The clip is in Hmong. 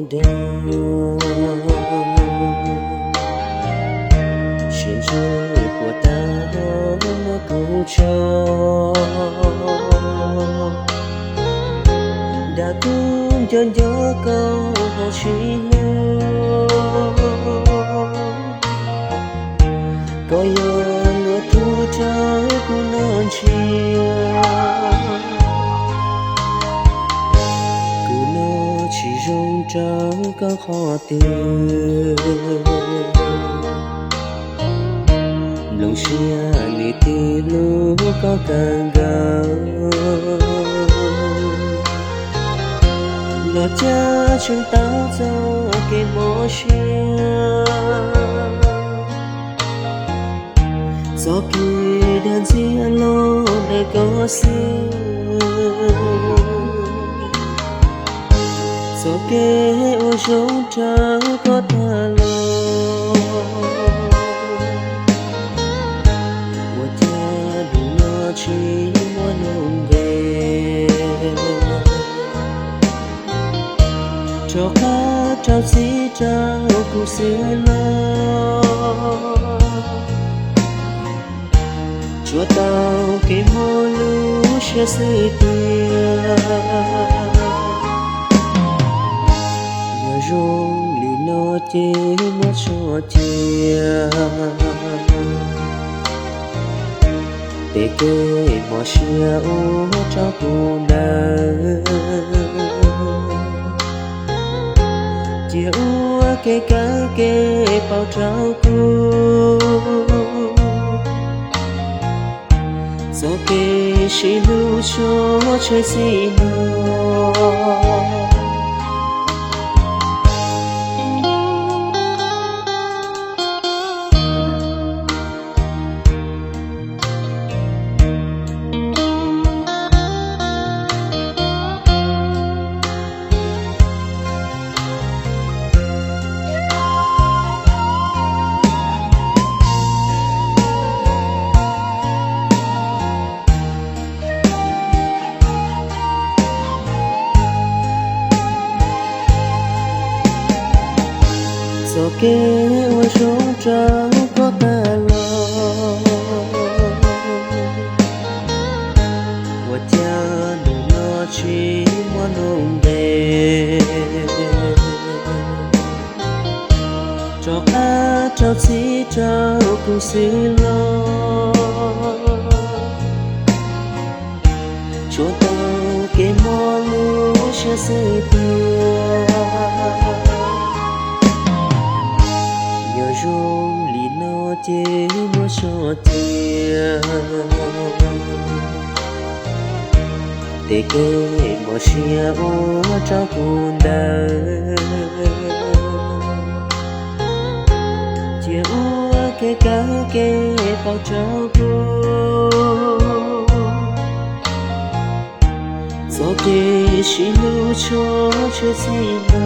dag, sib ntsuj puas tas hauv kuv tso. Dag kuv nco nco koj ho sib hlub, koj yog luag tug rau kuv noj ntshiab. Kuv noj tsis zoo rau koj qhov twg, nplooj siab nws twb hlub koj kawg nkaus, los cas tseem tau txoj kev mob siab. Txoj kev dag ntxias los ntawm koj xwb, txoj kev ua zoo rau koj tag los, ua cas hnub no tsis muaj lub npe rov qab rau txim rau kuv xwb los. Tsuas tau kev mob lub siab xwb tiag, yog zoo li no ces muab tso cia. Tej kev mob siab ua rau kuv ntawd, cia ua kev kawg kev paub rau kuv. Txoj kev sib hlub tso tseg txij no, txoj kev ua zoo rau koj tag los, ua cas hnub no tsis muaj lub npe rov qab rau txim rau kuv xwb los. Tsuas tau kev mob lub siab xwb tiag, yog zoo li no ces muab tso cia. Tej kev mob siab ua rau kuv ntawd, cia ua kev kawg kev paub rau kuv. Txoj kev sib hlub tso tseg txij no,